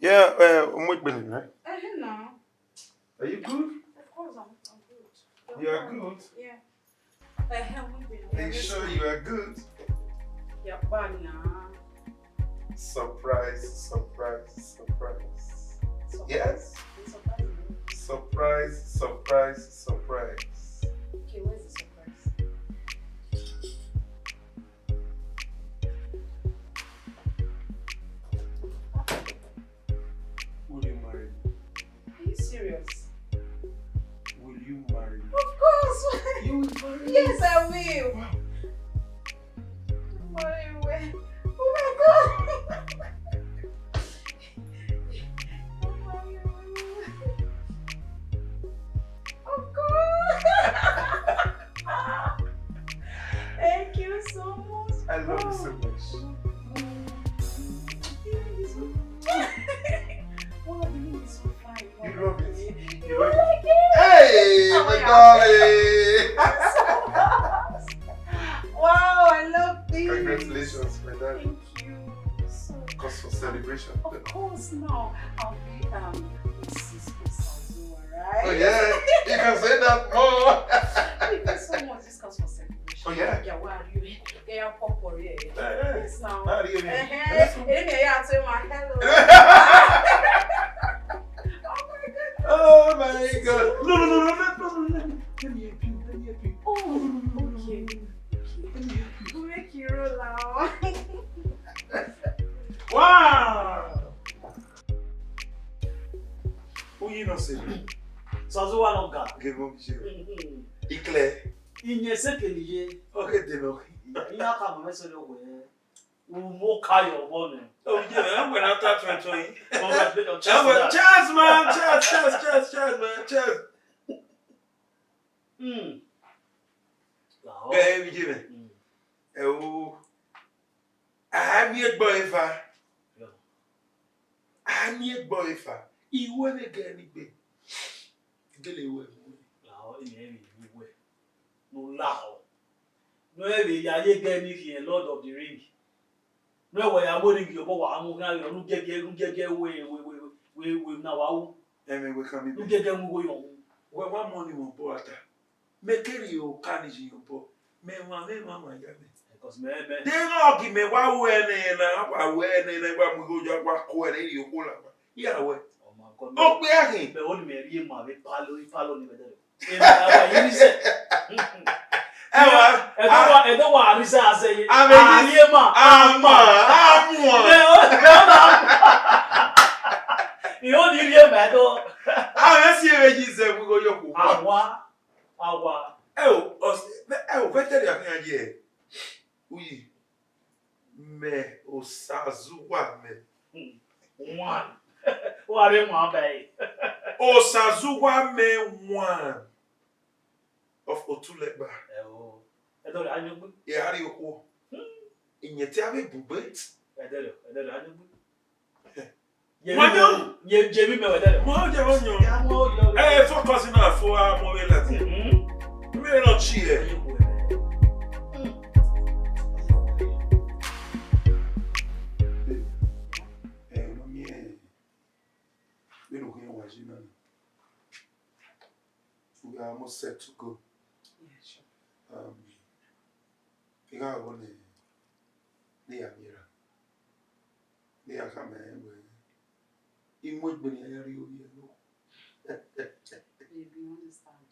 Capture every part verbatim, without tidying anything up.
Yeah, uh, Umuegbene, right? Uh-huh, now. Are you good? Of course, I'm, I'm good. You are good? Yeah. Uh-huh, Umuegbene. Are you sure you are good? Yeah, but now. Surprise, surprise, surprise. Surprise? Yes? Surprise? Surprise, surprise, surprise. Okay, where's the surprise? Will you marry me? Are you serious? Will you marry me? Of course. You will marry me? Yes, I will. Wow. Marry you. Oh my God. Of course. Thank you so much. I love you so much. Wow, the room is so fine. You love it? You love it? Hey, my darling. Wow, I love this. Congratulations, my darling. Thank you so much. Cause for celebration. Of course, now I'll be um Missus Osazuwa, right? Oh yeah, you can say that more. Thank you so much. This comes for celebration. Oh yeah. Yeah, where are you? Yeah, yeah, pop for here. Eh, eh. Yes, now. How are you? Eh, eh. Hello. Oh my God. Oh my God. No, no, no, no, no, no, no. Let me, let me help you. Let me help you. Oh, okay. Let me help you. Make you roll out. Wow. Who you not say? Osazuwa no ga. Give him shit. He clear. Iye se kele ye. Okay, then okay. Iye ka mo message we. Umo ka ye ọvbọ nẹ. Oh, yeah, I'm gonna touch my toe. Congratulations. Cheers, man. Cheers, cheers, cheers, cheers, man. Cheers. Hmm. Lahọ. Ghẹ vbe iye mwẹ. Hmm. Ẹ o, a miẹn egbe ọre eva. Yeah. A miẹn egbe ọre eva. Iwẹ vbe gẹ ni gbe. Gele wẹ mu. Lahọ, eni ẹre vbe iwẹ. Ne u lahọ. Ne ọ vbe ya ye gẹ ni khian Lord of the Ring. Ne wẹ ya mu ring ye obọ, wa mu khian, ne u giẹgiẹ, ne u giẹgiẹ we, we, we, we, we na wa wu. Ẹmwẹ wẹ kan mi. Ne u giẹgiẹ mu igho yọ wu. Wẹ wa mu ọni mwẹ obọ a ta. Mẹ kere oka ni yi obọ. Mẹ wa, mẹ wa, wa ya mẹ. Because mẹ, mẹ. De ghe ọghe mẹ wa ru ẹnẹ na, wa ru ẹnẹ na, wa mu igho yọ, wa ko ẹnẹ iri okhuo la. Iran wẹ. Ọ ma kọ nẹ. Okpia khin. Mẹ, ọ ni mẹ rhie ma vbe palo, ipalo ni vbe dẹrẹ. Ẹ wa, ẹ wa, ẹ do wa, ẹ do wa ariza azẹ ye. A vbe yi, a rhie ma, a ma, a muan. Mẹ, ọ, mẹ, ọ na. I ho ni rhie ma, ẹ do. A vbe si ẹ vbe yi zẹ vbe igho yọ khuo. Awa, awa. Ẹ o, ọ, ẹ o, vbe tẹrẹ a khian ye. Uyi. Mẹ Osazuwa mẹ. Hmm. One. Wa rre one ba ẹre. Osazuwa mẹ one of Otulegba. Ẹ o. Ẹ dọrọ, a yan egbe. Ẹ a rhie okhuo. Hmm. Iyẹn te a vbe bugbe. Ẹ dọrọ, ẹ dọrọ, a yan egbe. Ye, ye, ye, ye, mi mẹ wẹ dẹ. Mo jẹ mo yan. Ya mo yọ. Eh, focus na fo a mo we lati. Hmm. Mi no chi e. Eh, no mi e. Mi no hin wa ji na. We are almost set to go. Yeah, sure. Um, I gha vbọ ne, ne I ya miẹn ra. Ne I ya khama rẹn wẹẹ, I mu egbe ne I ya rrie ovbi ẹre nọ. Baby, you understand?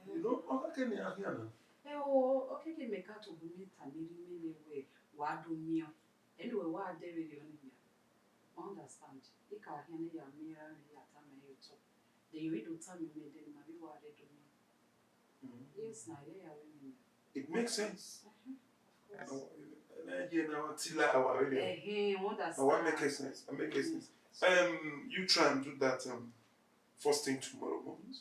You know, ọ khẹke ne I khian na. Ẹ o, ọ khẹke mẹ ka tobọ miẹn tama erha mwẹ wẹẹ, wa do miẹn. Anyway, wa dẹ vberriọ ne I miẹn. I understand. I ka khian ne I ya miẹn ra ne I ya tama ẹre otọ. Then you do tell me, then I will do. Mm. Yes, now, yeah, yeah, we mean. It makes sense. Uh-huh. Of course. Oh, yeah, now, till I, I really. Eh, eh, I understand. Oh, I make sense. I make sense. Um, you try and do that, um, first thing tomorrow morning.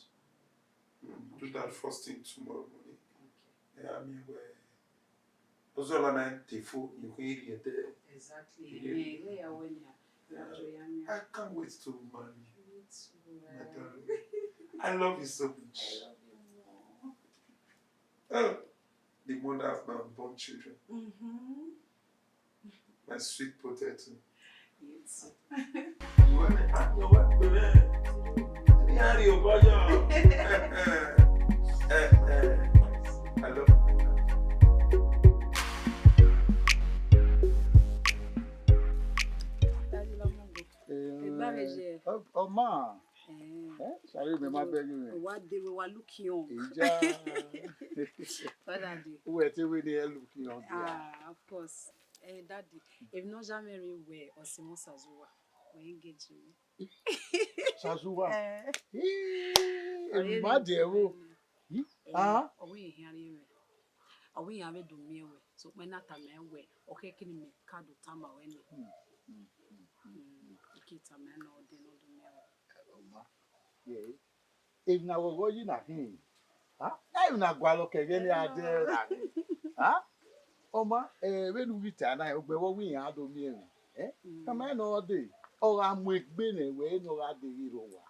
Mm, do that first thing tomorrow morning. Okay. Yeah, I mean, where Ozola na te fo, you can hear it there. Exactly. Yeah. Yeah, yeah, yeah, when you, yeah. I can't wait to marry you. Me too, my darling. I love you so much. I love you more. Oh, the mother of my unborn children. Mm-hmm. My sweet potato. Iran rhie obọ yọ. Eh, eh. I love you. Daddy, lọmọ go. Eh, Egba vbe ye. Ọ, ọ ma. Eh. Eh, sare mẹ ma bẹghe mwẹ. Wa de we wa look young. Eja. Father de. Uwẹ te we ne ẹ look young. Ah, of course. Eh, daddy, emwi ne ọ ya mwẹ rre wẹ ọse mwẹ Osazuwa, wẹ engage mwẹ. Osazuwa. Eh. Ii, emwi ma de ẹvbo. Eh, ah? Ọ wẹ iran khian rhie mwẹ. Ọ wẹ iran vbe do miẹn wẹ. Sokpan na tama ẹn wẹ, ọ khẹke ne imẹ ka do tama ruẹ nẹ. Hmm, hmm, hmm, hmm. Mm, I ke tama ẹn ne ọ dee ne ọ do miẹn wẹ. Ọ ma. Yeah. Emwi ne a ghọghọ yi na khin, a, na emwi ne a gualọ kẹ ẹghẹ ne a dẹ ra ni, a, ọ ma, eh, vbene u ghi ta na, ugbẹn vbe ọ wẹ iran do miẹn mwẹ, eh, Mm. Tama ẹn ne ọ dee, ọ gha mu egbe nẹ wẹ ne ọ gha dee ghi rre owa.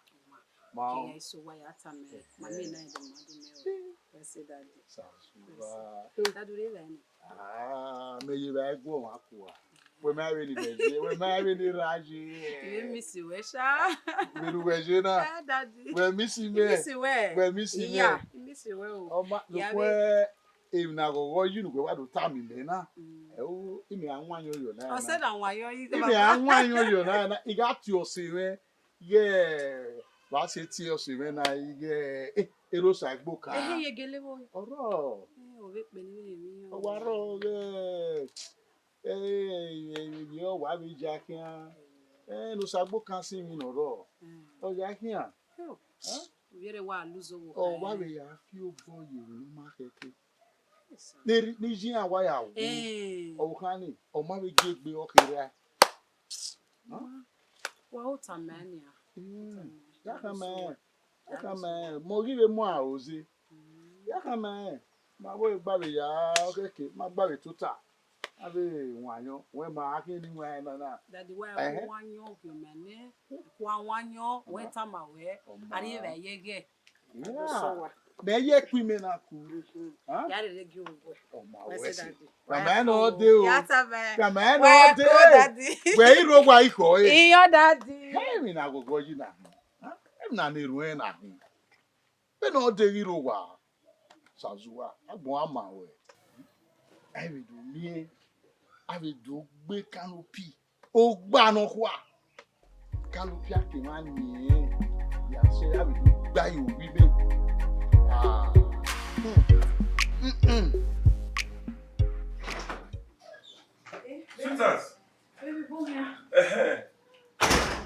Ma Kẹ ọ. Ya iso wa ya tama ẹn, ma miẹn na ẹdẹ ma do miẹn wẹ. Blessed daddy. Sa suwa. Daddy, u rre evbare nẹ? Ah, mẹ ye evbare gu ọmwa kua. Wẹ ma vbe ne imẹ ye, wẹ ma vbe ne erha ye. I miss wẹ sha. Vbene uwẹ ye na? Eh, daddy. Wẹ miss imẹ? I miss wẹ. Wẹ miss imẹ? Iya, I miss wẹ o. Ọ ma, Ya nokhuẹ, emwi ne a ghọghọ yi ne uwẹ wa do tama imẹ na. Mm. Ẹ o, imẹ a wan yọ yọ na. Ọ sẹ na wan yọ yi. Imẹ a wan yọ yọ na, na, I gha tie ọse mwẹ. Ighẹ wa sẹ tie ọse mwẹ na, ighẹ, eh, erha Osaigbokan. Ehe, ye gele vbo? Ọrọ. Eh, ọ vbe kpe ne imẹ rẹn emwi yọ. Ọ wa rrọọ ghẹ, eh, eh, eh, ọ wa vbe ya khian. Eh, ne Osaigbokan sẹ emwi ne ọ rrọọ. Mm. Ọ ya khian. Yo. Eh? Ovbi ẹre wa lose owo. Ọ wa vbe ya fi obọ ye emwi ne ọ ma khẹke. Yes, sir. Ne erha, ne iye iran wa ya wu. Eh. Ọvbokhan ni, ọ ma vbe gie egbe ọ kherha. Wa ho tama ẹn nia. Mm. Ya khama ẹn. Ya khama ẹn. Mẹ ọ ghi vbe mu aro ze. Mm. Ya khama ẹn. Ma vbe gba vbe ya, ọ khẹke, ma gba vbe tota. A vbe wan yọ, wẹ ma a khian ni wan ẹn na na. Daddy, wa Ẹhẹn. Ku wan yọ, ọghe mẹ nẹ. Ku wan yọ, wẹ Ọ ma. Tama wẹ. Ọ ma. A rhie vbe ye ghẹ. Yeah. Sọ wa. Mẹ ye ku imẹ na ku. Mhm. Huh? Ya rere gie uwẹ. Ọ ma Wẹ wẹ sẹ sẹ. Daddy. Kama ẹn nọ de o. Ya ta mẹ. Kama ẹn Wẹ nọ de. Ko daddy. Wẹ i rre owa ikhọ e. Iyọ daddy. Hẹ, emwi ne a ghọghọ yi na hin. Huh? Emwi na ne erhuẹn na hin. Vbene ọ de ghi rre owa, Osazuwa, agbọn a ma ruẹ. A vbe do miẹn, a vbe do gbe canopy. Ogba nọkhua. Canopy a ke mwa niẹn, ya sẹ, a vbe do gba ye ovbi mwẹ. Ah. Hmm. Mm-mm. Sweetheart. Baby, come here. Ẹhẹn.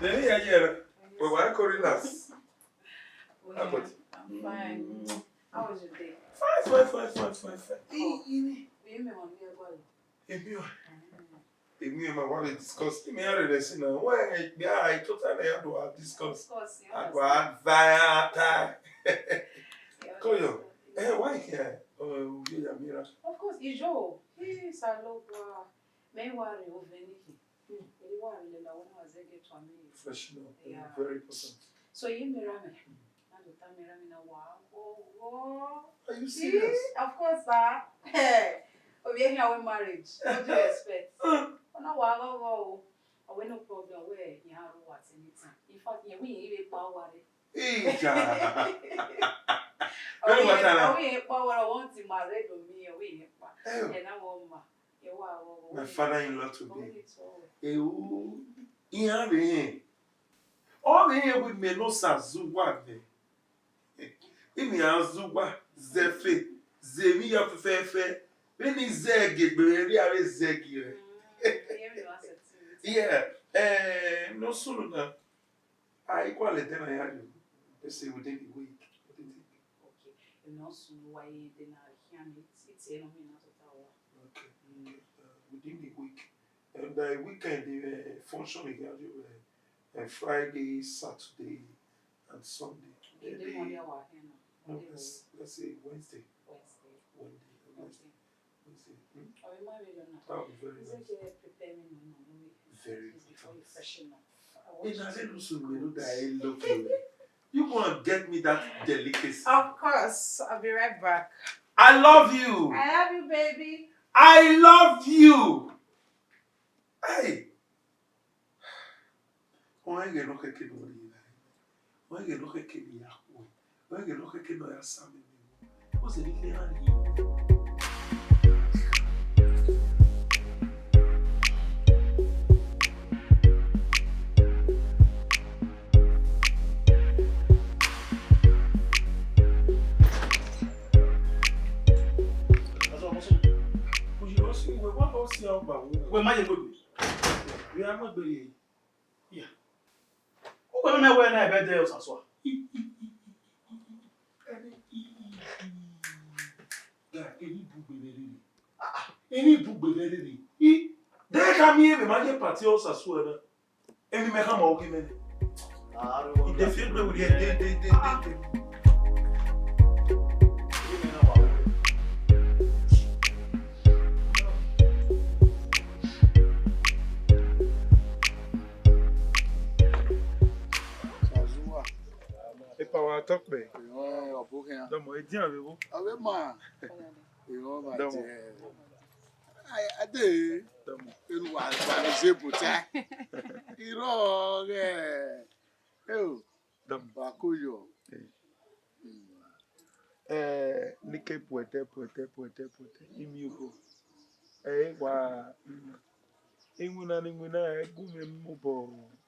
Nene ya yẹrẹ. Wẹ wa ko relax. Oh, yeah. How about I'm fine. How was your day? Fine, fine, fine, fine, fine, fine. Oh, you mean, you mean on me about it? Èmi o. Mm. Èmi ẹ ma wa vbe discuss. Èmi a rere si na. Wẹ, yeah, I totally have to have discuss. Discuss, you Have to understand? Have via time. You Koyo. Understand? Eh, why here? Oh, you ya mira. Of course, Ijo. Yes, I love, uh, me worry over anything. Hmm. Eri wa rhie lele wẹ ne wa zẹgiẹ tua mẹ. Professional. Yeah. Very important. So, ye mẹ ra mẹ. Hmm. Na do ta mẹ ra mẹ na wa ghọghọ. Are you serious? Of course, sir. Ovbi ehia wẹ marriage. What do you expect? Ọ na wa ghọghọ o. Ọ wẹ no problem, wẹ ya ru wa at any time. In fact, ye wẹ ye vbe kpa uwa rre. Ija. Ọ wẹ ye kpa uwa rre, ọ want to marry do me, ọ wẹ ye kpa. Eh. Ẹ na wọ ma. My father-in-law to be. Ewu, iran vbe rẹn. Ọ vbe rẹn wẹ imẹ ne Osazuwa nẹ. Imẹ a zuwa, zẹ fe, zẹ emwi ya fẹfẹfẹ. Vbene I zẹ gie egbe mwẹ, erriọ a vbe zẹ gie mwẹ. Yeah, eh, no sunu na. I equal ẹdẹ na ya yo. Let's say within the week. Within the week. Okay. Emwi ne ọ sunu wa ye ẹdẹ na khian ni, it, it, eh, no mean na tota wa. Okay. Mm. Okay. Uh, within the week. And by weekend, the, uh, function again, uh, uh, Friday, Saturday, and Sunday. Okay, the Monday, our here now. No, Monday, let's, let's say Wednesday. Wednesday. Wednesday. Okay. Wednesday. Hmm? Are we married or not? That would be very nice. It's okay, prepare me, no, no, no, wait. Very good. Before you freshen up. I want you to look good. Hey, now let me know that I love you. You go and get me that delicacy. Of course, I'll be right back. I love you. I love you, baby. I love you. Hey. Ẹghẹ ne ọ khẹke ne ọ rhie na, ẹghẹ ne ọ khẹke ne I ya khuẹ, ẹghẹ ne ọ khẹke ne ọ ya sa amẹ vbe ẹvbo. Ọ sẹ ne I khian gha rhie. Wẹ ma ye gbegbe. Vbe a mu egbe ye? Ya. Uwẹ mẹ wẹ na ẹbẹ dẹ Osasua. Ga, eni bugbe vbe rere. Ah, ah, eni bugbe vbe rere. I, de ka miẹn vbe ma ye party Osasua na. Emwi mẹ khama ọghe mẹ nẹ. Ah, I de fi egbe werriẹ de, de, de, de, de. Epa wa tọ kpẹ. Ehọn, ọ bu khian. Dọmọ, edian vbe vbo? Ọ vbe ma. Ehọn, ma Dọmọ. Tiẹ. Ai, ade. Dọmọ. Enu wa, wa ni ze buta. Irọ ghẹ. Eo. Dọmọ. Wa ko yọ. Eh. Mm. Eh, nike puẹtẹ, puẹtẹ, puẹtẹ, puẹtẹ. Imi obọ. Eh, wa, mm. Iwinna ne iwinna, eh, gu mwẹ mobọ,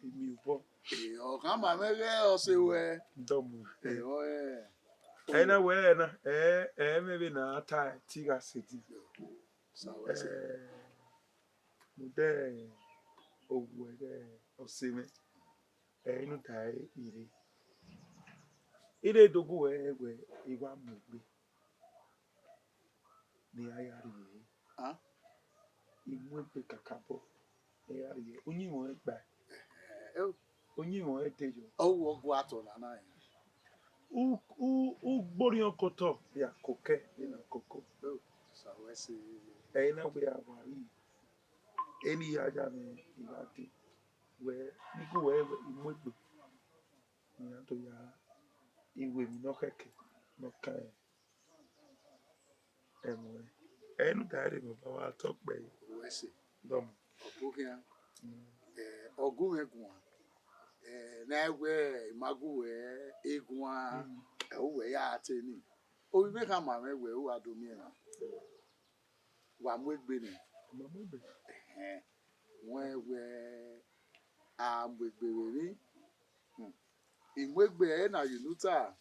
imi obọ. Eh, ọ khama mwẹ ghẹ ọ sẹ wẹ. Dọmọ. Eh, ọ, eh. Ẹ na wẹ ẹ na, ẹ, ẹ mwẹ vbe na ta ẹtin gha sẹ edian. Sa wẹ sẹ. Eh, rhunmwuda owu ẹghẹ ọse mwẹ, ẹ i rhunmwuda ire. I rre do gu wẹ wẹ I wa mu egbe ne I ya rrie. Ah? I mu egbe kakabọ ne I ya rrie. Uyinmwẹ ọnrẹn gbae. Eh, oh. Uyinmwẹ ọnrẹn de yọ. Ọ wu ọgua tọ nana rẹn. U, u, u gboriọn ke otọ, ya kokẹ, ena koko. Oh, sa wẹ sẹ. Ẹ i na wẹ a wa ri. Eni ya ya mwẹ I gha dee. Wẹ, ne I gu wẹ wẹ I mu egbe. Iran do ya, I ru emwi ne ọ khẹke, ne ọ kan ẹmwẹ. Ẹ i rhunmwuda ẹre ne ọ ba wa tọ kpẹ. Wẹ sẹ. Dọmọ. Ọ bu khian. Mm. Eh, ọ gu mwẹ guan. Eh, ne a wẹ I ma gu wẹ eguan, mm, ẹ, u wẹ ya te ni. Ovbi mwẹ khama mwẹ wẹ u wa do miẹn na. Wa mu egbe nẹ. Ma mu egbe. Ẹhẹn. Wẹ wẹ a mu egbe vbe emwi. Hmm. I mu egbe ẹre na ye unu ta.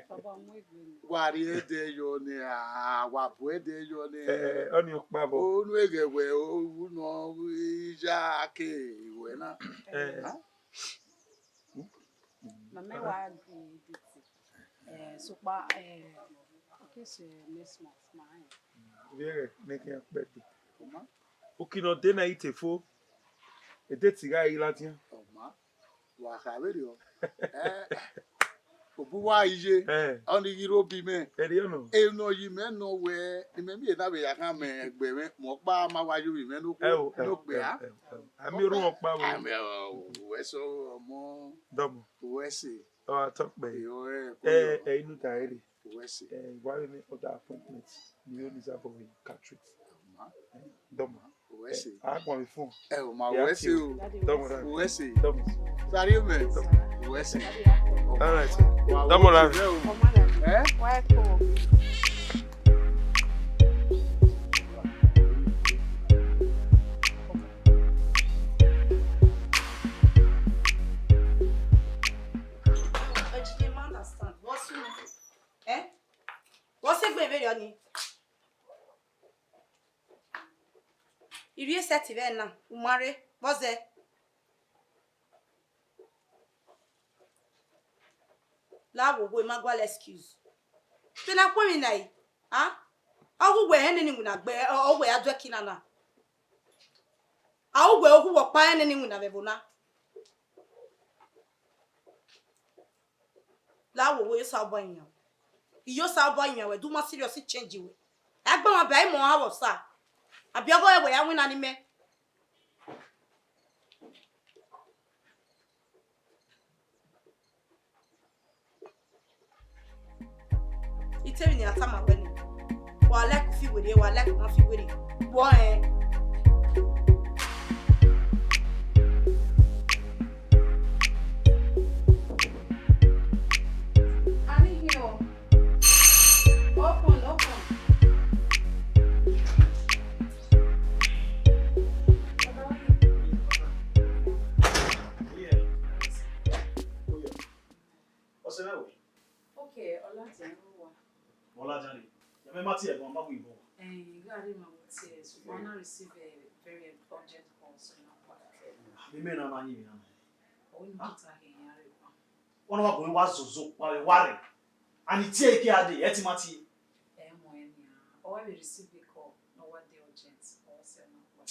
Baba mu egbe nẹ. Wa rhie ẹdẹ yọ nẹ, a, wa bu ẹdẹ yọ nẹ. Eh, ọnii ọkpa vbọ? Unu eghẹ wẹ, u nọ, iya ke wẹ na. Eh. Ha? Mama wa gbe editi. Eh, sokpan, eh, okay, so next month, ma, eh. Vbe ẹghẹ ne khian kpẹdẹ. Ọma. Uki ne ọ de na i te fo, edeti gha re ladian. Ọma. Wa kha vberriọ. Eh, obu wa iye. Eh. Ọnii ghi rre obi mwẹ. Ẹriọ nọ. Emwi ne ọ yi mẹ nọ wẹ, ne imẹ miẹn na vbe ya khan mẹ egbe mwẹ, mẹ ọkpa ma wa ye ovbi mwẹ ne okhuo, ẹ o, ẹ o, ne okpia. Ẹ o, ẹ o, ẹ o. A miẹn orhunmwu ọkpa vbe. A miẹn, ọ, wẹ sẹ ọmọ. Dọmọ. Wẹ sẹ. Ọ gha tọ kpẹ. Ẹ, ẹ, ẹ, inu da ẹre. Wẹ sẹ. Ẹ, wa vbe mwẹ other appointment. Ni yo ni za bọ vbe Catholic. Dọmọ. Wẹ sẹ. A guan vbe phone. Ẹ, ọ ma wẹ sẹ o. Dọmọ da. Wẹ sẹ. Dọmọ. Sari mẹ. Wẹ sẹ. All right. Dọmọ da. Ẹ? Wa ko. Ejike, ma understand. What's your name? Eh? What's your name? I rhie sẹtin vbe na, u ma rre, vbọzẹ? La wo wo, ma gualọ excuse. Te na khuẹmwi na yi, a? Ọ gu wẹ ẹnẹ ne iwinna gbe, ọ wẹ a du ẹki na na. A gu wẹ, ọ gu wẹ ọkpa ẹnẹ ne iwinna vbe ẹvbo na. La wo wo, Osanobua yan. Iye Osanobua yan wẹ, do ma serious change wẹ. Agbọn ma bẹ a i mọ ọmwa vbe Osa. Abi ọghọ ẹre wẹ ya winna ne imẹ. I te emwi ne a tama wẹ ni. Wa like fi werriẹ, wa like ma fi werriẹ. Wọ ẹn. Tie ẹmwẹ ma wẹ ibọ. Eh, I gha rhie ma vbe tie, sokpan na receive a very urgent call, so na pa. Mẹ na ma yin mẹ na. Ọ wẹ ne u ta ghe ya rre pan. Ọ na wa gu wa zozo kpa vbe wa rre. And tie ke a dee, ẹ ti ma tie. Ẹ mọ ẹ nia. Ọ wa vbe receive the call, na wa dey urgent, ọ wa sẹ na pa.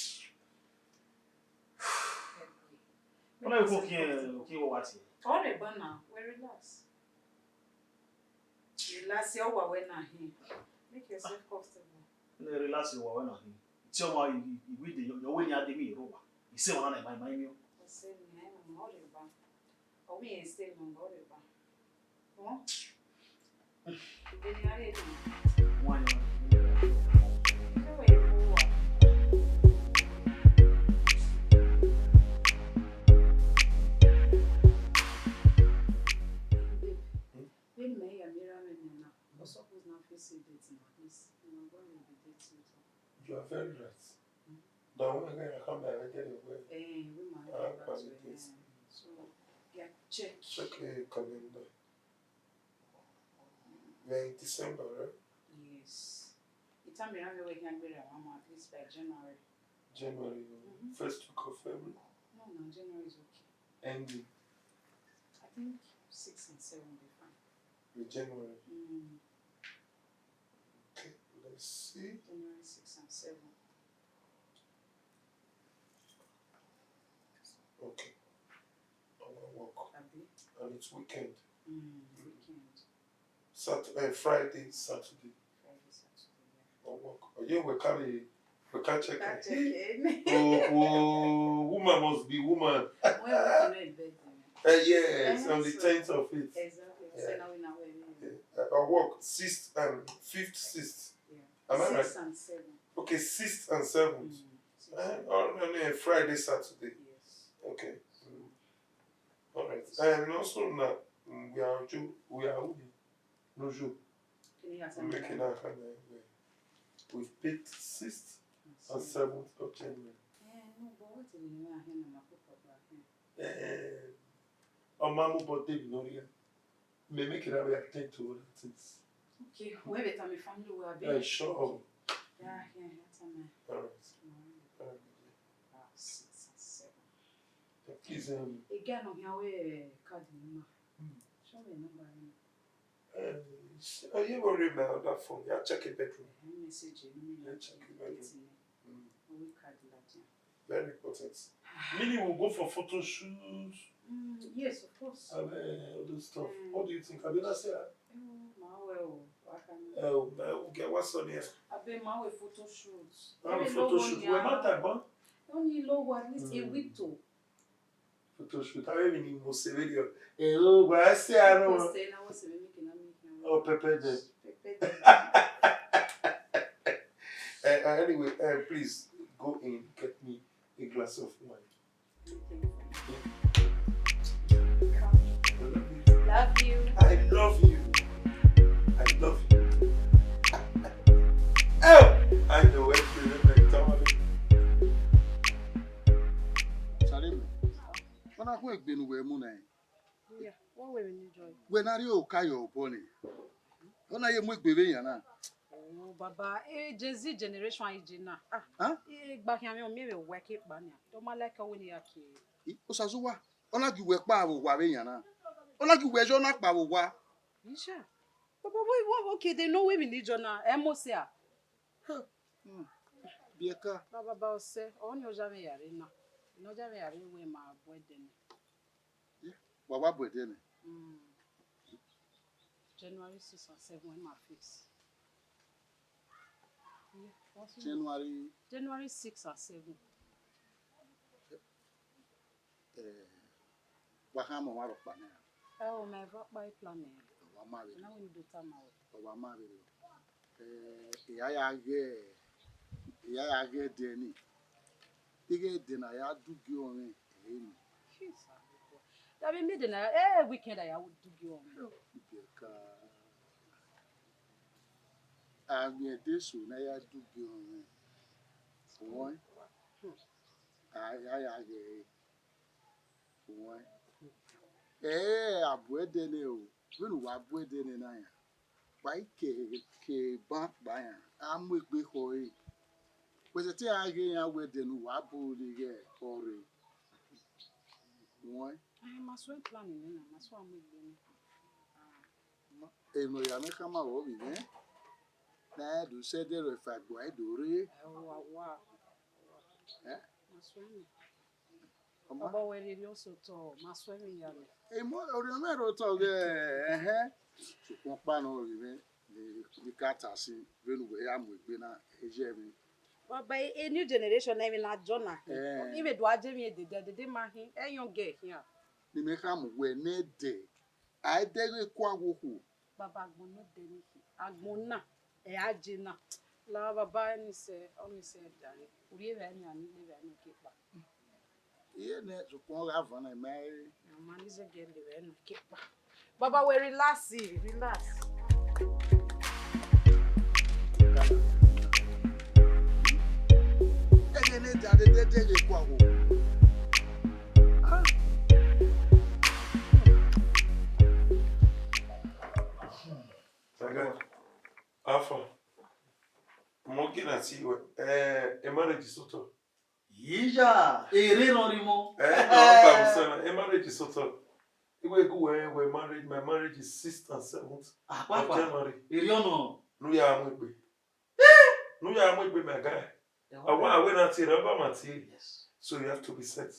Ọ na vbe khin, khin wẹ wa tie. Ọ rre ba na, we relax. Relax, ọ wa wẹ na hin. Make yourself comfortable. Ne relax, ọ wa wẹ na hin. Tie ọmwa i, i, i wẹ de, yọ wẹ ni a de mi ro wa. I sẹ ọmwa na ma, ma emiọ. Ọ sẹ ni, ẹ mọ, ọ rre ba. Ọ wẹ i sẹ mọ, ọ rre ba. Ọ? Ebe ni a rre ni. Wa yan. Ẹ wẹ ye khuo wa. Babe, vbene imẹ ya miẹn erha mwẹ nian na, ọ suppose na fix date na, please. Una go and be date later. You are very right. That one again, I come back, I get it well. Eh, we might get back to it. So, yeah, check. Check a calendar. We're in December, right? Yes. The time around we can be around at least by January. January, first week of February? No, no, January is okay. Ending? I think six and seven will be fine. In January? Mm. Okay, let's see. January six and seven. Okay. I wan work. Abi? And it's weekend. Mm, weekend. Sat-, eh, Friday, Saturday. Friday, Saturday, yeah. I work. Oh, yeah, we carry, we can check. Can check in. Oh, oh, woman must be woman. When we cannot in bed, eh, yes, on the tenth of it. Exactly. Yeah. So now we know where we are. Yeah. I work sixth and fifth, sixth. Yeah. Am I right? Six and seven. Okay, sixth and seventh. Mm, six and seven. Oh, no, no, Friday, Saturday. Yes. Okay. Mm. All right. And also now, mm, we are ju-, we are who? No ju-, we making our kind of way. We picked sixth and seventh of January. Eh, no, but what do you mean? I hear no, my people, I hear. Eh, ọma mu bọ David no ria. Me make it, we attend to other things. Okay, we better my family will be. Yeah, sure. Yeah, yeah, yeah, tell me. All right. Mm. All right. Ah, six and seven. Please, um, again, on here, we card number. Hmm. Show me number. Uh, oh, you worry about that phone. Yeah, check your bedroom. Eh, message me. Yeah, check your bedroom. Mm. We card that, yeah. Very important. Meaning we'll go for photo shoot. Mm, yes, of course. And, uh, all those stuff. Mm. What do you think? Have you not seen her? Oh, ma well, what can— Oh, ma, we'll get what's on here. I bet ma well photo shoot. Oh, photo shoot. We're not that one. Only low one, at least a week too. Photo shoot. I mean, in most video. Eh, oh, but I say I don't want. Say now what's the make it, not make it. Oh, pepper them. Pepper them. Eh, uh, anyway, uh, please go in, get me a glass of wine. Love you. I love you. I love you. Oh, I know where to live next time. Salome, ọ na khu egbe ne uwẹ mu na? Yeah, what will you enjoy? Wẹ na rhie oka ye obọ ni. Ọ na ye mu egbe vbe yan na. Oh, Baba, eh, Gen Z generation age na. Ah, huh? Eh, gba khian mwẹ, ọ miẹn vbe wẹ ke kpa nia. Ọ ma like ọ wẹ ne ya kie. I, Osazuwa, ọ na gi wẹ kpa vbe owa vbe yan na. Ọ na gi wẹ yọ na kpa vbe owa. Isha. Baba, what, what, okay, they know we need you now. Eh, Mosia. Huh. Hmm. Bieka. Baba, ba ọsẹ, ọ ni oja vbe yare na. Ni oja vbe yare we ma bu ẹdẹ ni. Yeah, wa wa bu ẹdẹ nẹ. Mm. January six and seven, when my fix. Yeah, what's your— January. January six and seven. Eh, wa khama ọmwa rhọkpa nẹ. Eh, ọ ma vbe ọkpa i plan nẹ. Ọ wa ma vbe. Na we do ta ma we. Ọ wa ma vbe. Eh, I ya ya ghẹ, I ya ya ghẹ ẹdẹ ni. Ighẹ ẹdẹ ne a ya du gie ọmwẹ, ẹre ni. Jesus. Da vbe miẹn ẹdẹ ne a ya, eh, weekend a ya du gie ọmwẹ. Ibiẹka. A miẹn ẹdẹ eso ne a ya du gie ọmwẹ. Fo wọn. A ya ya ghẹ ẹre. Fo wọn. Eh, a bu ẹdẹ nẹ o. Vbene uwa bu ẹdẹ nẹ na yan. Wa i ke, ke bank ba iran, a mu egbe khọ ẹre. Wẹ sẹtin a ghe iran wẹ ẹdẹ ne uwa bu rre ighẹ ọ rre. Wẹ. Ẹ, ma suẹn plan nẹ na, ma suẹn a mu egbe nẹ. Emwi ne ọ ya mwẹ khama vbe ovbi mwẹ, ne a do sẹ ẹdẹ rẹ fa egbe a do rre. Ẹ, wa, wa. Ẹ? Ma suẹn nẹ. Ọ ma. Ọbọ wẹ rhie rhie osotọ, ma suẹn vbe iyare. Emọ, orhiọn mwẹ rre otọ ghẹ, ẹhẹn. Sokpan ọkpa nọ rre mwẹ, ne I ka ta sin, vbene uwẹ ya mu egbe na, ẹ yẹ mwẹ. Baba, e new generation na, emwi ne a jọ na khin. Eh. I vbe do a je emwi edede, edede ma khin, ẹ yọn gẹ khian. Ne imẹ khama uwẹ nẹdẹ, a i dẹghe ku aghokhuo. Baba, agbọn nẹdẹ ni khin, agbọn na, ẹ a je na. La baba, ẹni sẹ, ọni sẹ dare. Urhi evbare ni a ni le evbare ni ke kpa. Iye nẹ, sokpan ọ gha van na, ima re. Ama ni zẹgiẹ le evbare ni ke kpa. Baba, wẹ relax, relax. Ẹghẹ ne da dede dede kua wo. Ah. Thank God. Alpha. Mo gina ti wẹ, eh, a marriage sotọ. Iya, ere nọ rre mọ. Eh, no, Alpha, mo sẹ na, a marriage sotọ. Iwe gu wẹ, wẹ marriage, my marriage is sixth and seventh of January. Ere ọnọ. Nu ya mu egbe. Nu ya mu egbe, my guy. Awa awe na tie, rẹ ọba ma tie. Yes. So you have to be set.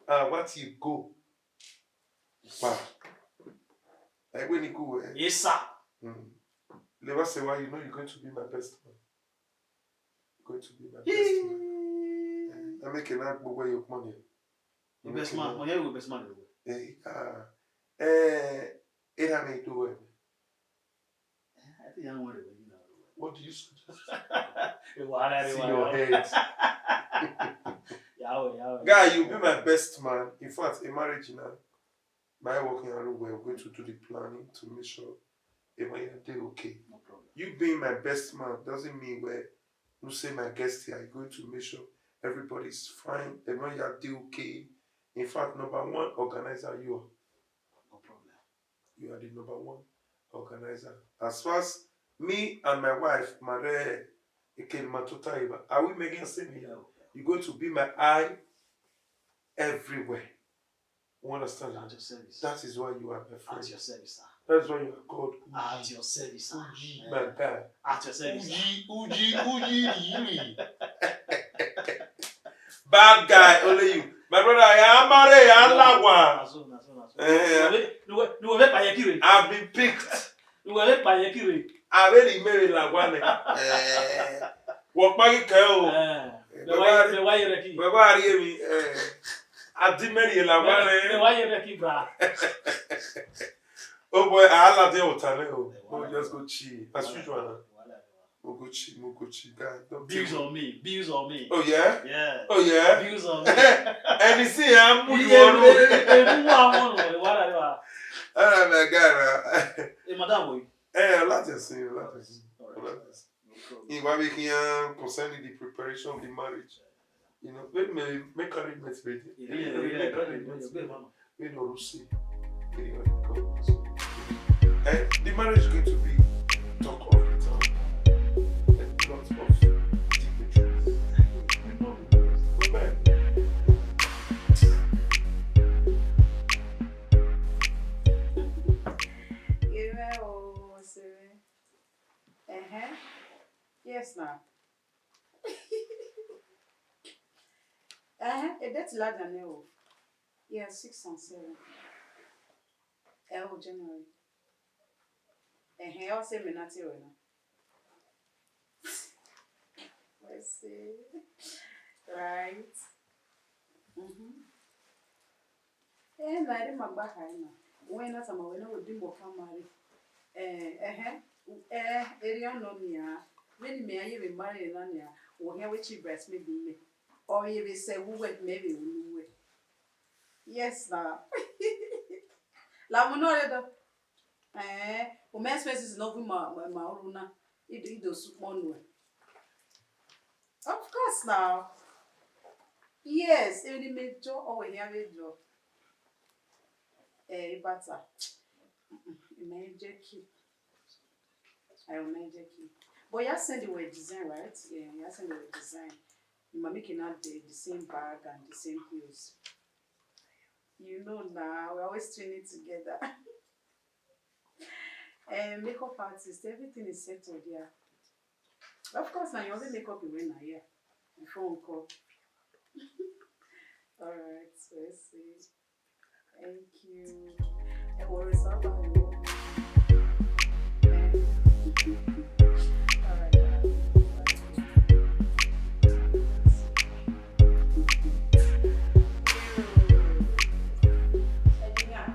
Ah, what you go? Pa. Egbe ni gu wẹ. Yes, sir. Mm. Leva se why you know you're going to be my best man. Going to be my best man. Eh, I make a night, but where your money? Your best man, money, your best man. Eh, ah, eh, it ain't do well. Eh, I think I want to win now. What do you suggest? Eh, what I See your head. Yahweh, Yahweh. Guy, you be my best man. In fact, in marriage now, my working out well, we're going to do the planning to make sure everyone dey okay. No problem. You being my best man doesn't mean where you say my guest here, you're going to make sure everybody's fine, everyone here dey okay. In fact, number one organizer you are. No problem. You are the number one organizer. As far as me and my wife, Mare Ekenima Totaiba, are we making same here? You're going to be my eye everywhere. You understand? At your service. That is why you are my friend. At your service, sir. That's why you are called Uyi. At your service, sir. Uyi, my guy. At your service, sir. Uyi, Uyi, Uyi, Uyi. Bad guy, only you. My brother, I am married, I am lawa. Na so, na so, na so. Eh. Nuwe, nuwe, nuwe ve pa ye kire. I've been picked. Nuwe ve pa ye kire. Avbe ne imẹ vbe lawa nẹ. Eh. Wọ kpa ghi kẹ o. Eh. Wẹ wa, wẹ wa ye rẹ ki. Wẹ wa rhie emwi, eh, a di mẹ rhie lawa nẹ. Wẹ wa ye rẹ ki, bra. Oh boy, I love the hotel, eh, oh. We just go chill, as usual, na. Mo go chill, mo go chill, guy. Don't Bills on me, bills on me. Oh, yeah? Yeah. Oh, yeah? Bills on me. Anything, I'm with you. All right, my guy, man. Hey, madam, boy. Eh, a lot to see, a lot to see. All right. A lot to see. No problem. He wa make him concern the preparation of the marriage. You know, make, make, make arrangement ready. Yeah, yeah, yeah, yeah, yeah, yeah, yeah, man. We know Rusi. Eh, the marriage is going to be talk of the town. A lot of dignitaries. We know. Amen. Ire o, sere. Uh-huh. Yes, ma. Uh-huh. A date la dan o. Yeah, six and seven. Eh, oh, January. Uh-huh. Ọ sẹ mẹ na te ruẹ na. Let's see. Right. Mm-hmm. Eh, na ere ma gba kha na. Wẹ na tama wẹ na wẹ di mọ ka marry. Eh, ẹhẹn. Eh, erriọ nọ nia. Vbene imẹ ya ye vbe marry na nia, wẹ khian wẹ chief bridesmaid mẹ. Ọ ye vbe sẹ vbe uwẹ, mẹ vbe ru ne uwẹ. Yes, na. La mu nọ re dọ. Eh, u mẹ expenses nọ gu ma, ma, ma ru na. I do, I do sukpọn nuẹ. Of course now. Yes, emwi ne imẹ jọ, ọ wẹ hia vbe jọ. Eh, ibata. Mm-mm, imẹ je ki. I will not check you. But you send the word design, right? Yeah, you send the word design. You might make it not the, the same bag and the same clothes. You know now, we always twin it together. And makeup artist, everything is settled, yeah. Of course, now you only makeup you win a year before uncle. All right, so let's see. Thank you. Ẹ wo orin sábà yìí. All right. Engineer.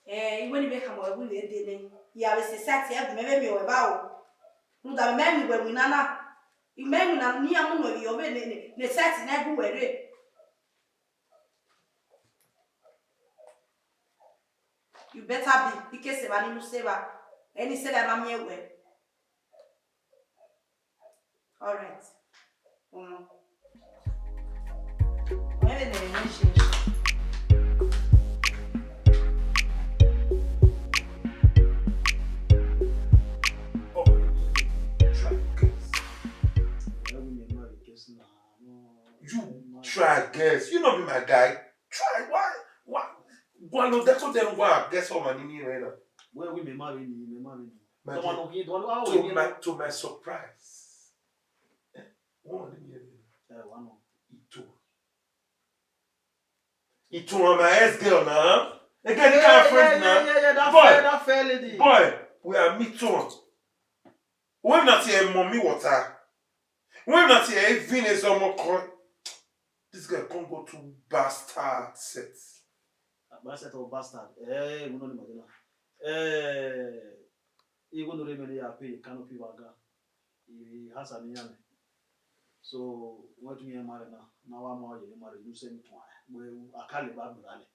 Eh, iwe ni vbe khama wẹ wẹ ẹ dee nẹ, ya vbe sẹ sẹtin ẹre gu mẹ vbe miẹn ruẹ evbare o. Rhunmwuda mẹ miẹn wẹ winna na, I miẹn winna ne iran mu nuẹn vbe iyọ vbe ne, ne, ne sẹtin ne gu wẹ rre. You better be, I ke sẹ evba ne I mu sẹ evba, ẹni sẹ evba ma miẹn wẹ. All right. Mm. Wẹ vbe ne ẹmwẹ ṣe. You try guess. You no be my guy. Try. Why? Why? Why no? That's what them want. Guess how many right now. Wẹ wẹ mẹ ma vbe ni, mẹ ma vbe ni. My dear, to my, to my surprise, eh, one of them here, eh, one of Ito. Ito, my ex girl now. Again, the kind of friend now. Yeah, yeah, yeah, that fair, that fair lady. Boy, we are meet one. When not here, mommy water. When not here, even is almost. This girl can't go to bastard set. Bastard or bastard? Eh, we know the Madonna. Eh, even though they may have paid canopy waga, he has an enemy. So, what do you marry now? Now I'm all you marry, you send me to, well, I can't live back with Ali.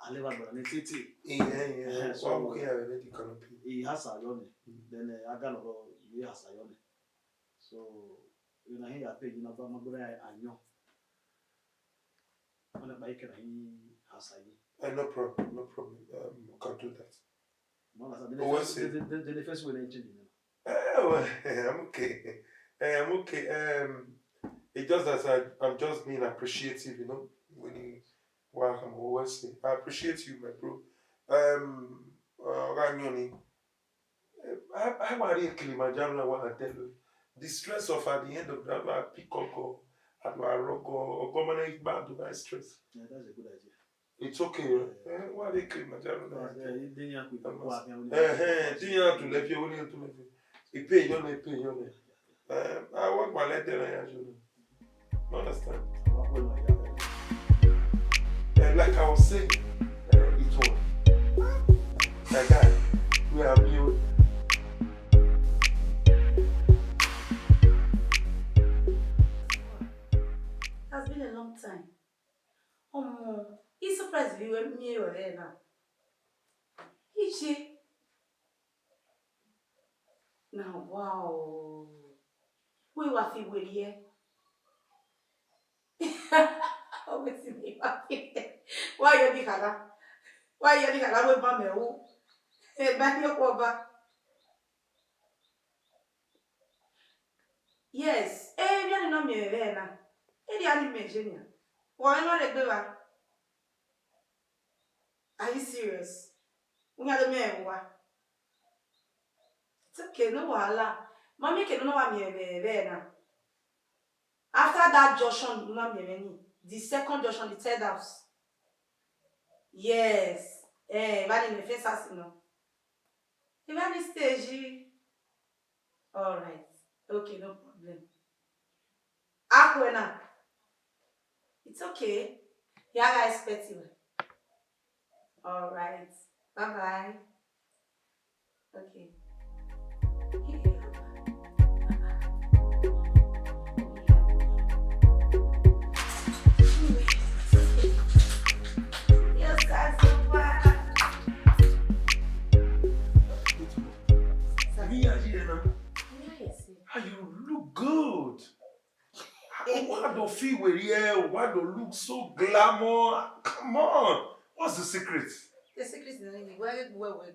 I live back with Ali. Titi. Yeah, yeah. So, okay, I already canopy. He has a yoni. Then I got a lot of, he has a yoni. So, you know, he paid, you know, but my brother, I know. Ọna kpa ikẹn na i hasa yi. Eh, no problem, no problem. Um, we can do that. No, that's the first way they change it. Eh, well, I'm okay. Eh, I'm okay. Um, it's just that I, I'm just being appreciative, you know, when you welcome. Always say, I appreciate you, my bro. Um, uh, Oga Nyoni, I, I worry Kilimanjaro na wa tell you. The stress of at the end of that, I pick up, go, at my rock, go, go manage bad to my stress. Yeah, that's a good idea. It's okay. Eh, why they Kilimanjaro na? Eh, eh, do you have to left you, only to left you. He pay you, he pay you. Eh, I work my letter, I You understand? Eh, like I was saying, eh, it was. My guy, we are built. Has been a long time. Ọmọ, I surprise vbe miẹn ọre na. Iye. Na wa o. Wẹ wa fi werriẹ. Ọ wẹ si ne wa fi. Wa yọ ni khara. Wa yọ ni khara wẹ ba mẹ ru. Ẹ ba ni ọkpọ ba. Yes, erriọ ni nọ miẹn vbe ẹre na. Erriọ ni miẹn je nian. Wa ọre nọ rre egbe evba. Are you serious? Uyan do miẹn vbe owa. It's okay, no wahala. Mami ke ne ọ wa miẹn vbe ẹre na. After that junction, u na miẹn mwẹ ni. The second junction, the third house. Yes. Eh, evba ni mẹ fẹn sa si nọ. Evba ni stage. All right. Okay, no problem. Akwena. It's okay. Ya gha expect you. All right. Bye bye. Okay. Yes, sir, so far. Sir. Yes. Ah, you look good. Why do feel we here? Why do look so glamour? Come on. What's the secret? The secret is nothing. Where, where, where?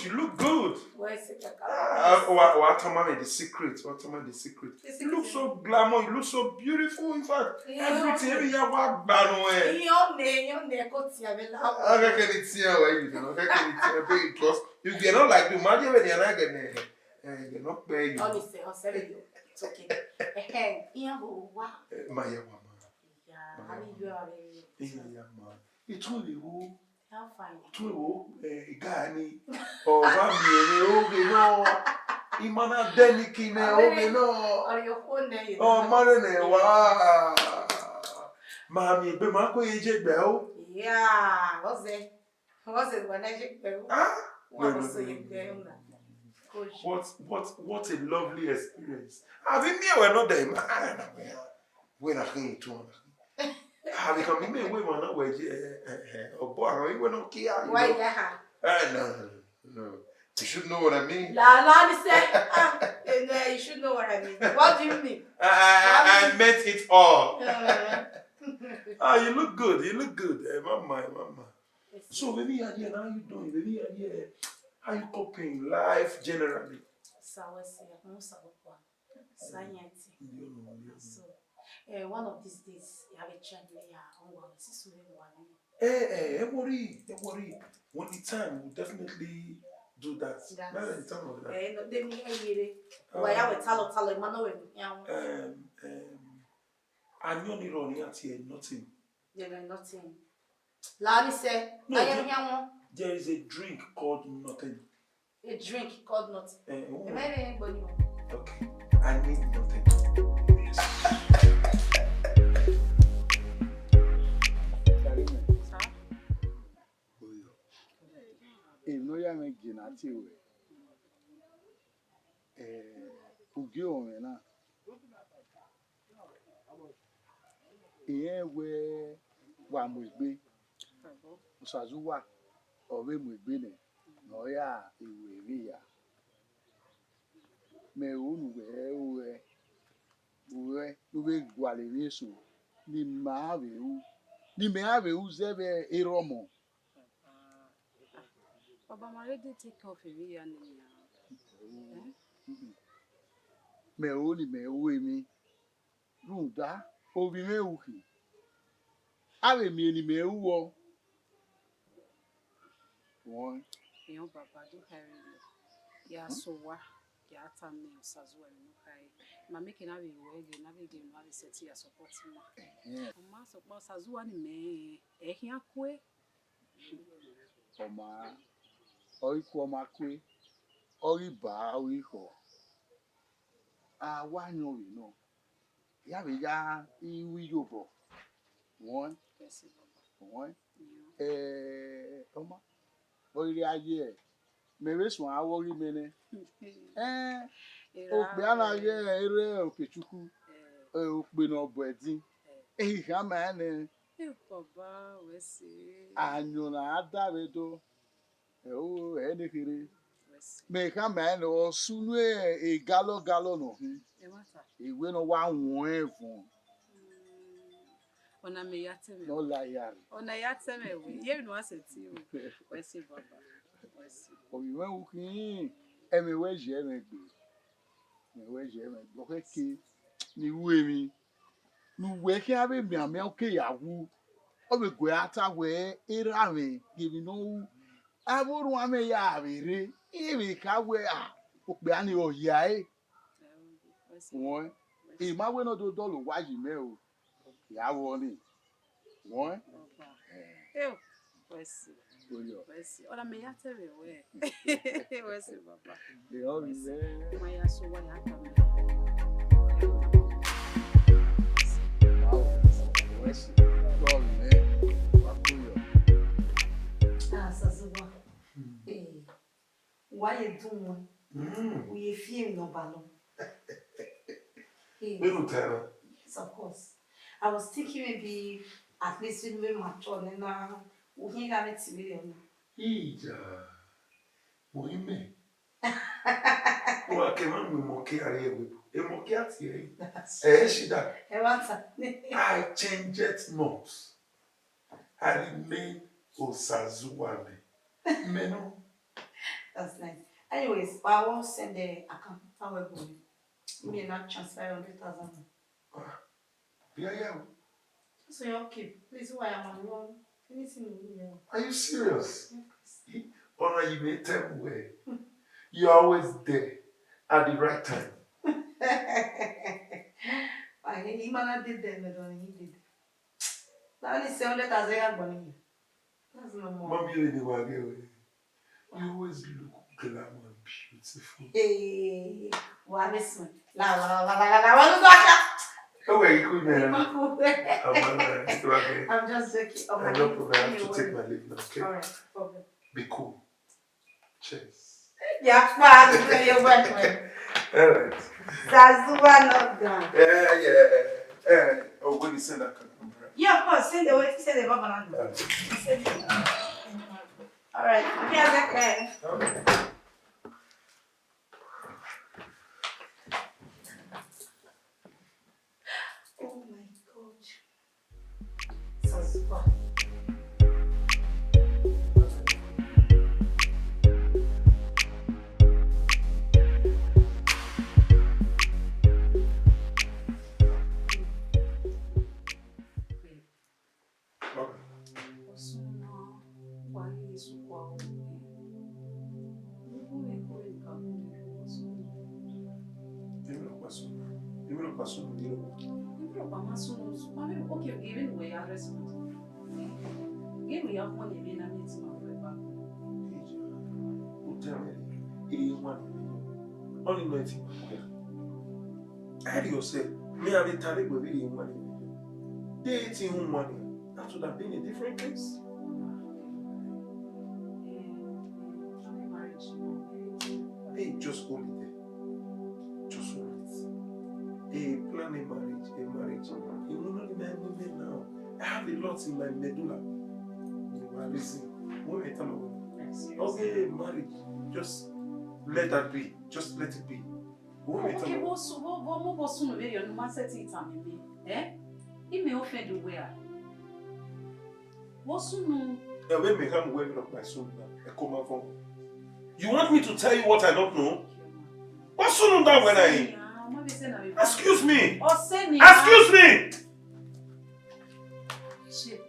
cute, you look good. Wẹ sẹ kakala. Ah, wa, wa tell me the secret, wa tell me the secret. The secret. You look so glamour, you look so beautiful. In fact, yeah, everything, every year wa gba nọ ẹ. Iyan nẹ, iyan nẹ, ko tian vbe la. Ah, kẹkẹ ni tian wẹ, you know, kẹkẹ ni tian, because you get not like you, man, you get not like me. Eh, you get not pay you. Honestly, honestly, it's okay. Eh, iyan wo wa. Eh, ma ya wa ma. Yeah, how you are? Yeah, yeah, man. Itun vbe wo. How fine. Itun vbe wo, eh, igani. Ọ va miẹn vbe oghe nọ. Ima na dẹ ni ki nẹ oghe nọ. Ọ ma rẹ nẹ wa. Ma miẹn egbe ma ko ye je gbe o. Yeah, what's that? What's that? When I je gbe o. Ah? What a lovely experience. Abi miẹn wẹ nọ dẹ ima. Wẹ na khin tu. Abi kan mi mẹ wẹ ma na wẹ je, eh, eh, eh, ọbọ àwọn iwẹ nọ kia. Why that? Eh, no, no, no. You should know what I mean. La, la, me say, ah, eh, no, you should know what I mean. What do you mean? I, I, I meant it all. Uh. Ah, you look good. You look good. Eh, mama, mama. So, baby, yeah, yeah, how you doing? Baby, yeah, yeah. How you coping? Life generally? Sawa, sawa, no, sawa, kwa. Science. So, eh, one of these days, I have a child later. I want to see you. Eh, eh, don't worry, don't worry. When the time, we'll definitely do that. That's, not the time of that. Eh, no, they me here. Why I will tell, tell him, I know him. Yeah. Um, um, I know the running at here, nothing. Yeah, no, nothing. La, me say, no, I am there, here. There is a drink called nothing. A drink called nothing. Eh, oh. Am I really going? Okay. I need nothing. Yes. Sir? Oyo. Emwi ne ọ ya mwẹ gie ne a tie ruẹ. Eh, ugie ọmwẹ na. Irẹn wẹẹ wa mu egbe, Osazuwa ọ vbe mu egbe nẹ, ne ọ ya ru emwi hia. Mẹ ru ne uwẹ ru ẹe, uwẹ ne u vbe gualọ emwi eso ne ima vbe ru, ne imẹ ra vbe ru zẹ vbe erha ọmọ. Baba, ma ready take care of emwi hia ne nian. Mẹ ru ne imẹ ru emwi. Rhunmwuda, ovbi mwẹ ru khin, a vbe miẹn ne imẹ ru ọ. Rẹn, baba, do khare rre. Ya sẹ owa, ya tama Osazuwa emwi ne ọ khare. Ma miẹn eke ne a vbe ru ẹre, ne a vbe gie ne a vbe sẹtin ya support ima. Ọ ma sokpan Osazuwa ne imẹ rẹn, ẹ khian kue. Ọ ma, ọ ghi ku ọ ma kue, ọ ghi ba, ọ ghi khọ. A wa yọn vbe nọ, ya vbe ya ru iyobọ. Rẹn, rẹn. Eh, ọ ma, ọ ghi rhie a ye, mẹ vbe suẹn avbe ọghe mẹ nẹ. Eh, okpia na ghe erha Okechukwu, eh, okpia ne ọ bu ẹdin. Ehikha ma nẹ. Baba, wẹ sẹ. Ayọn na da vbe do. Ẹ o, ẹ ne kherhe. Mẹ khama ẹn ne ọ sunu egalọ galọ nọ hin. Ẹ ma ta. Iwe ne ọ wa wọn ẹvọn. Mm. Ọna mẹ ya tẹ mwẹ. Ne ọ la ya rre. Ọna ya tẹ mwẹ wẹ. Iye emwi ne uwa sẹtin ru. Wẹ sẹ baba. Wẹ sẹ. Ovbi mwẹ ru khin, ẹmwẹ wẹ ye mwẹ gbe. Ẹmwẹ wẹ ye mwẹ gbe. Ọ khẹke ne I ru emwi. Ne uwẹ khian vbe mianmian, ọ ke ya wu. Ọ vbe gu ẹre ta wẹẹ, erha mwẹ, gie emwi ne ọ ru. Avbe orhuan mwẹ ya vbe rre, I vbe kha wẹẹ, a, okpia ni ọ hia ẹre. Rẹn, I ma wẹ ne ọ do dọlọ owa yi mẹ o. Ya vbọ ni. Rẹn. Eo, wẹ sẹ. Oyo. Wẹ sẹ. Ọna mẹ ya tẹ mwẹ wẹ. Wẹ sẹ, baba. Ẹ, ọ vbe mẹ. Ma ya sẹ owa ya tama. Wow. Wẹ sẹ. Ọ vbe mẹ. Wa ko yọ. Ah, Osazuwa. Hmm. Eh. Mm. U ye fi emwi ne ọ balọ. Hey. Vbene u ta na? Yes, of course. I was thinking maybe at least we may mature na. U hin gha vbe ti vbe na. Ija. Mo imẹ. Wa ke ma mu emọ ke a rrie ẹvbo, emọ ke a tie ẹre. Ẹ shi da. Ẹ wa ta. I changed not. I remain Osazuwa mẹ. Mẹ nọ. That's nice. Anyways, I wan send the account. How we go? Me na transfer hundred thousand. Ah, yeah, yeah. So you okay? Please, why am I wrong? Anything you need, yeah. Are you serious? Yes. Ọna, you may tell me where. You are always there at the right time. Why, he man did there, but he did there. Na only seven hundred thousand ya gbọn ni. That's no more. Mommy, you dey wa get away. You always look glamour and beautiful. Hey, wa be sun. La, la, la, la, la, la, wa lu do aka. Oh, where you could, man? I'm just joking. Oh, my, no problem. I have to take my leave now, okay? All right, no problem. Be cool. Cheers. Yeah, pa, I'm very well. All right. Sazuwa not down. Yeah, yeah. Eh, oh, when you send that card, bro. Yeah, of course. Send the way. Send the baba now. All right. Send it. All right. Okay, okay. Okay. Oh my God. Sazuwa. Emwi rhọkpa sunu, emwi rhọkpa sunu ni rọ. Emwi rhọkpa ma sunu, sokpan vbene, okay, vbene uwẹ ya respond. Vbene uwẹ ya khuan ne emwi na miẹn ẹtin ma vbe ba. Ija, u tama mwẹ, e wan ni. Ọni nọ ẹtin ma vbe. Hide yourself. Me, I be tell you, baby, you want it. They eating home money. That would have been a different case. Hey, just hold it there. Just hold it. Hey, plan a marriage, a marriage. You know, not in my women now. I have a lot in my medulla. You are listening. What am I talking about? Okay, marriage. Just let that be. Just let it be. What am I talking about? Vbọ sunu vberriọ ne u ma sẹtin tama mẹ, eh? Imẹ offend uwẹ ra? Vbọ sunu. Ẹ, vbe mẹ khama uwẹ vbene ọ kpa sunu na, ẹ ko ma vọn. You want me to tell you what I don't know? Vbọ sunu da wẹ na yi? Excuse me. Excuse me. Shit.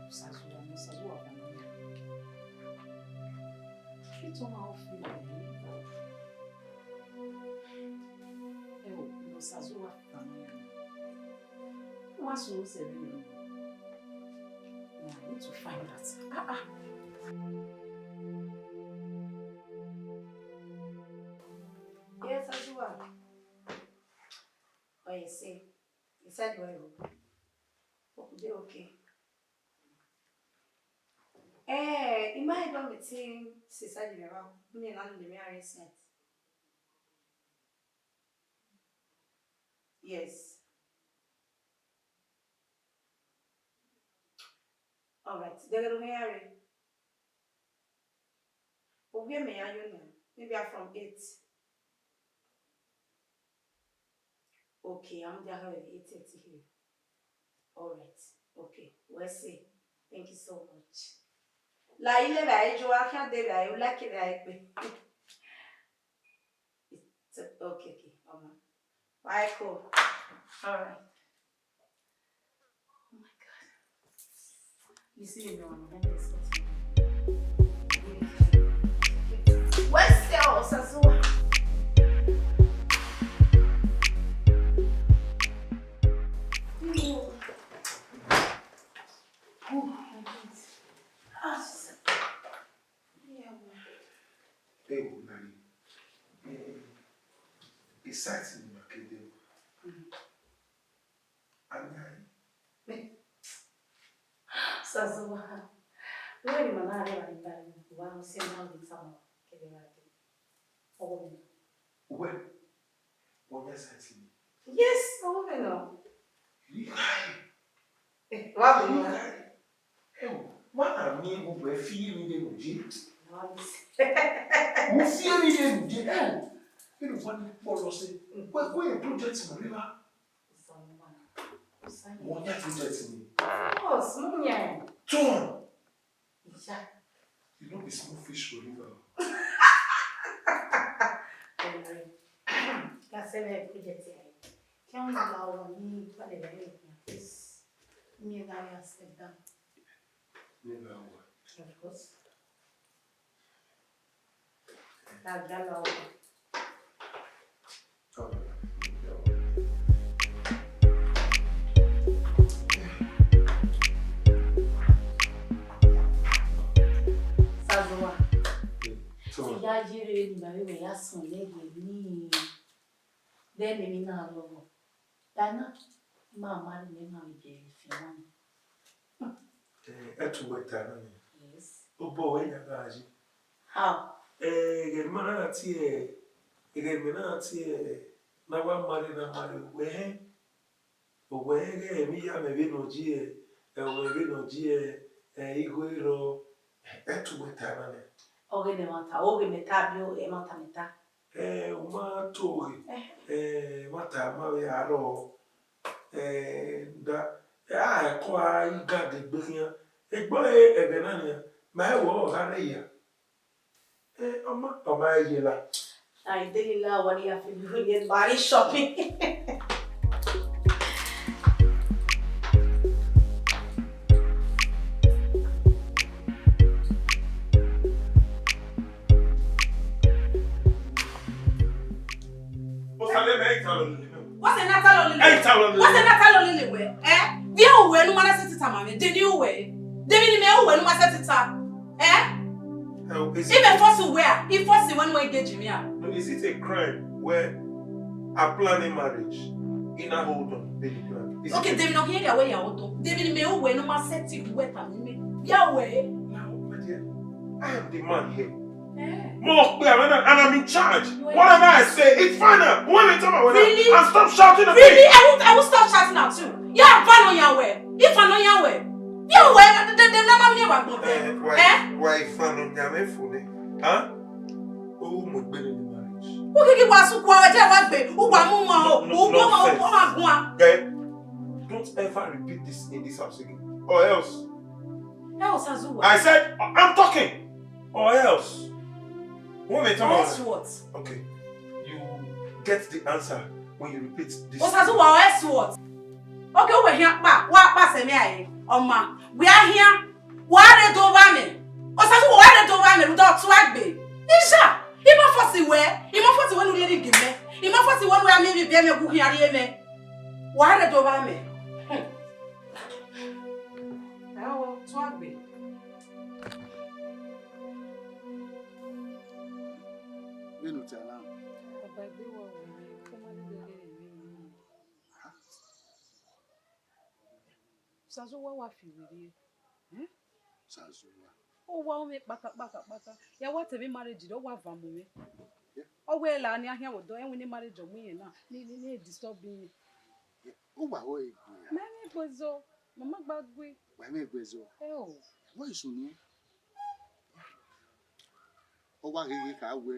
Sazuwa, Sazuwa. Shit, ọ ma offend uwẹ. Ẹ o, ne Sazuwa tama mẹ. Wa sunu sẹ vberriọ. Now, I need to find out. Ah, ah. Yes, Sazuwa. Oh, yes, sir. Inside the room. Okay, okay. Eh, I ma do meeting sister Jimmy, me and Jimmy are recent. Yes. All right. They're gonna marry. Ovbi mẹ ya yo now. Maybe I'm from eight. Okay, I'm there at eight thirty here. All right. Okay. Well, see. Thank you so much. La ile la ejo, I can't de la, you like it, like. It's okay, okay. Um, bye, cool. All right. Oh my God. You see, you know, I'm not expecting. Where's the Sazuwa? Oh, my God. Ah, Jesus. Ẹ wo, Nani, eh, exciting ni ma ke de. Mm. Ania yi. Sazuwa. Wẹ ni ma na rre wa ni ba ni, wa no se na wi tama kẹdẹ wa de. Uwẹ, wẹ ọ yan sẹtin ni? Yes, ọ wẹ nọ. Rhighae. Eh, wa bọ nọ. Rhighae. Ẹ o, wa na miẹn uwẹ fi emwi vbe unu ye. Wa bọ. U fi emwi vbe unu ye. Ẹ o, vbene uwa ni kpọlọ sẹ, wẹ, wẹ project ma rre evba. Wẹ ọ yan project ni? Of course, mu yan. Turn. Iya. You no be small fish for river. Don't worry. That's a very project here. Can't allow me to let it, please. Me and I step down. Never. Of course. Dagba la owa. Sazowa. Te I ya ye rre ne ima vbe wẹ ya sọn lẹghẹ nii, vbene emwi na rrọọ. Dana, ma ma rhie mwẹ ma vbe gie fi emwa ni. Eh, ẹtu wẹ ta na nẹ. Yes. Obọ wẹ ya gha ye. How? Eh, ẹghẹ ne ima na gha tie, ẹghẹ ne imẹ na gha tie, ne a wa ma rre, ne a ma rre, wẹ hẹn. Wẹ hẹn ighẹ emwi ya mwẹ vbene ọ ye, ẹ, ọ mwẹ vbene ọ ye, ẹ, igho rrọọ, ẹtu wẹ ta na nẹ. Ọghe ne ẹmwata, ọghe mẹ ta, bi ọghe ẹmwata mẹ ta. Eh, u ma to ghe, eh, ẹmwata ma vbe a rrọọ, eh, da, eh, a ẹko a i ga de gbe khian, egbe ẹghẹ na nian, ma i wẹ ọ gha rre ya. Eh, ọ ma, ọ ma ye la. Ai, Delila, what do you have to do here? Body shopping. Osalẹ mẹ, ẹ i ta lọ lele mẹ. What's the matter, Lolile? Ẹ i ta lọ lele. What's the matter, Lolile? Wẹ, eh? Vbe uwẹ ne u ma na sẹtin tama mwẹ, de ni uwẹ? De emwi ne mẹ uwẹ ne u ma sẹtin ta? Eh? Ẹ o, is it, imẹ force uwẹ a? I force uwẹ ne u engage mwẹ a? No, is it a crime where I plan a marriage, I na hold on, then you plan? Is it, okay, a, de emwi ne ọ khian ya wẹ ya hold on. De emwi ne mẹ uwẹ ne u ma sẹtin uwẹ tama mwẹ? Vbe uwẹ? Now, my dear, I am the man here. Eh. Mo pe avbe na, and I'm in charge. Whatever I say, it's final. When they talk about, really? And stop shouting at me. Really? I won't, I won't stop shouting at you. Ya va nọ yan wẹ. I va nọ yan wẹ. Ya wẹ, de, de, de, na ma miẹn wa gbọn. Eh, why, eh? Why fa nọ yan mwẹ fo nẹ? Huh? Oh, mo gbele ni marriage. Wo kiki wa su kua, wa je wa gbe. U wa mu ma o. No, no, u wa ma, u wa ma guan. Guy, don't ever repeat this in this house again. Or else. Else as what? I said, I'm talking. Or else. What am I talking about? Else what? Okay. You get the answer when you repeat this. Osazuwa, or else what? Okay, uwẹ khian kpa, wa kpa sẹ mwẹ a re, ọ ma. Wẹ a khian, wa rre do vba mwẹ. Osazuwa, wa rre do vba mwẹ, rhunmwuda ọ tua egbe. Isha, I ma force wẹ, I ma force wẹ ne u rhie ẹre gie mwẹ. I ma force wẹ ne u ra miẹn emwi biẹ mwẹ gu khian rrie mwẹ. Wa rre do vba mwẹ. Hmm. Ẹ o, tua egbe. Vbene u ta na? Baba, egbe wa wẹ, ko ma dede ghe emwi. Sazowa wa fi werriẹ. Eh? Sazowa. Ọ wa mwẹ kpata, kpata, kpata. Ya wa te emwi marriage rẹ, ọ wa va mu mwẹ. Yeah. Ọ wẹ la ne a khian vbe odọ, ẹwẹn ne marriage ọ mu irẹn na, ni, ni, ni disturb irẹn. Yeah. Uwa ho egbe a? Mẹ mwẹ egbe zọ, mama gba gbe. Wa mwẹ egbe zọ? Ẹ o. Wẹ sunu. Ọ wa ghi ghi kha wẹ,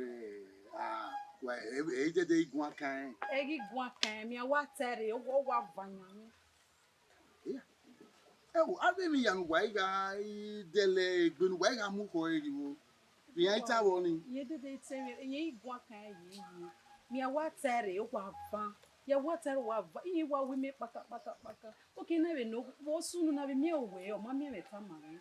ah, wa, ẹ, ẹ i dede i guan kan ẹn. Ẹ ghi guan kan ẹn, mẹ a wa ta ẹre, ọ wa, ọ wa va yan mwẹ. Iya. Ẹ wo, avbe emwi hia ne uwa i gha dẹlẹ egbe ne uwa i gha mu khọ ẹre vbo? Iran i ta vbọ ni? Iran dede i ta ẹre, iran i guan kan ẹn ye ye. Mẹ a wa ta ẹre, ọ wa van. Ya wa ta ẹre, ọ wa van. Iran wa wi mẹ kpata, kpata, kpata. Oke na vbe ne vbe sunu na vbe miẹn owẹ, ọ ma miẹn mwẹ tama mwẹ.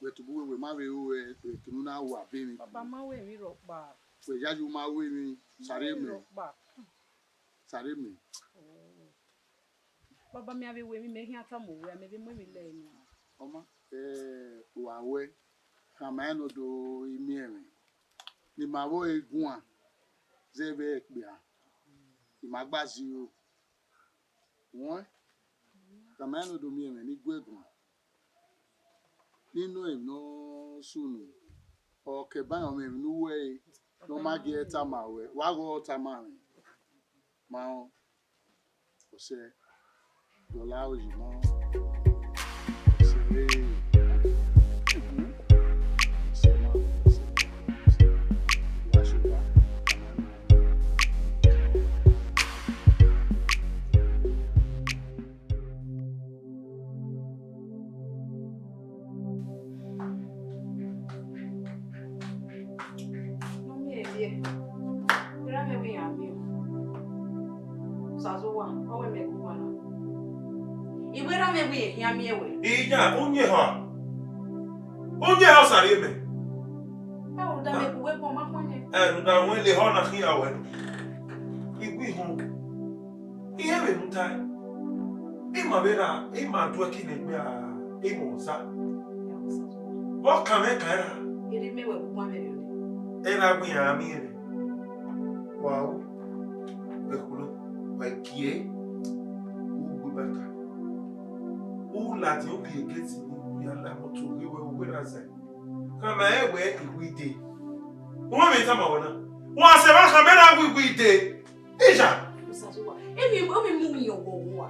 Wẹ tobọ uwẹ, wẹ ma vbe ru ẹre, wẹ tunu na ru avbe emwi. Baba, ma ru emwi rhọkpa. Wẹ yayi u ma ru emwi, sare mẹ. Rhọkpa. Sare mẹ. Oh. Baba, mẹ a vbe ru emwi, mẹ khian tama uwẹ, mẹ vbe mu emwi lẹ nian. Ọ ma, eh, wa wẹ, khama ẹn ne ọ do miẹn mwẹ. Ne ima vbe ọre guan, zẹ vbe ẹkpia, ima gba ziro. Wẹn, khama ẹn ne ọ do miẹn mwẹ ne I gu ẹre guan. Ne I nọ emwi ne ọ sunu, ọ ke ba rẹn ọmọ emwi ne u ru ẹre, Ne ọ ma gie tama ruẹ, wa ghe ọ tama mwẹ. Ma rẹn, ọsẹ, dọla oyi ma rẹn. Ọsẹ, ọsẹ ma, ọsẹ, ọsẹ, wa sẹ owa. Nọ miẹn vbiẹ, erha mwẹ wẹ iran miẹn o. Osazowa, ọ wẹ mẹ gu uwa na. I wẹ erha mwẹ wẹ iran miẹn wẹ. Iya, uyẹn ha. Uyẹn ha ọsa rhie mẹ. Ẹ o, da mẹ gu uwẹ bọ, ma khuẹnnẹ. Ẹ, rhunmwuda wẹ lehọ na khian wẹ. I gu ihun. Iran vbe rhunmwuda, ima vbe ra, ima du ẹki ne egbe a, ima osa. Vbe ọ kan mwẹ kan ra? Erha mwẹ wẹ gu uwa mwẹ rriọ nẹ. Erha wẹ iran miẹn mwẹ. Wa ru, ẹkhulo, wa gie, u gbe ibata. U ladian obi egesi ne u ya la moto ghe wẹ, u wẹ ra zẹ. Khama rẹn wẹ I wi dee. Uwẹ vbe tama wẹ na. Wa sẹ vbe khama rẹn wẹ I wi dee. Isha. Osazowa, emi, emi mu mi yọn wọ wa.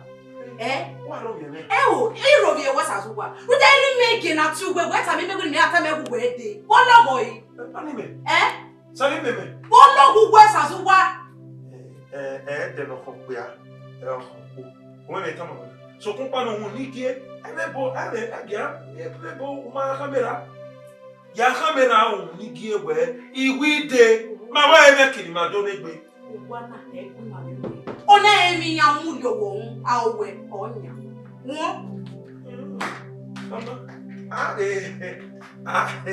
Eh? Wa ro yẹn nẹ. Ẹ o, I ro vbiẹ wẹ Osazowa. Rhunmwuda erha mwẹ gie na tie uwẹ, wẹ tama imẹ wẹ ne imẹ ra tama ẹwu wẹ dee. Vbọ lọghọ ẹre? Ani mẹ. Eh? Sani mẹ mẹ. Vbọ lọghọ uwẹ Osazowa. Ẹ, ẹ, ẹ, ẹdẹ ne ọ khọ okpia, ẹ, ọ khọ okpo. Uwẹ vbe tama wẹ na. Sokpan ọkpa ne uhunmwu ni gie, ẹmwẹ ẹbo, ẹmwẹ, ẹgia, ẹmwẹ ẹbo, u ma khama erha. Ya khama erha uhunmwu ni gie wẹ, I wi dee, ma wa ẹmwẹ kiri ma do ne egbe. Uwa na ẹ gu ima vbe ru. Ọna emwi iran mu rhie ọghọ uhunmwu, a o wẹ, ọ yan. Wọn. Mama, a vbe, a vbe,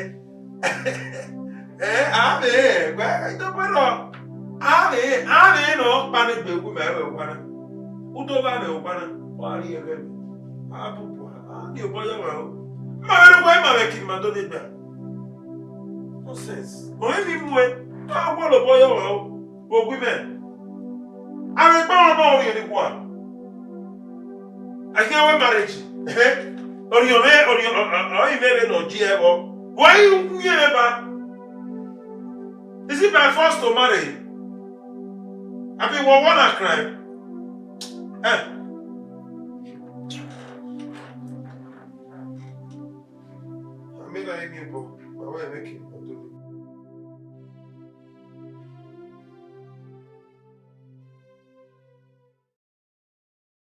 ẹ, a vbe, wẹ, I do gbe rrọọ. A vbe, a vbe nọ kpa ne egbe gu ima ẹvbo owa na. U do gha mwẹ owa na, wa rhie ẹghẹ mẹ. A bu bu, a miẹn obọ ye ọmwa o. Ma vbe rhugba ima vbe kiri ma do ne egbe a. Nonsense. Ọ mwẹ emwi muẹn, a wọlọ obọ ye ọmwa o. Vbe owa imẹ. A vbe gba ọmwa ọmọ rhie ne ikhuan. A khian wẹ marriage. Ehe. Orhiọn mwẹ, orhiọn, ọ, ọ, ọ, ọ, i mwẹ vbe nọ ji ẹvbo. Wẹ i miẹn mwẹ ba. Is it by force to marry? Abi wẹ ọ wa na crime? Eh. Amira, ẹ miẹn obọ, wa wẹ make it.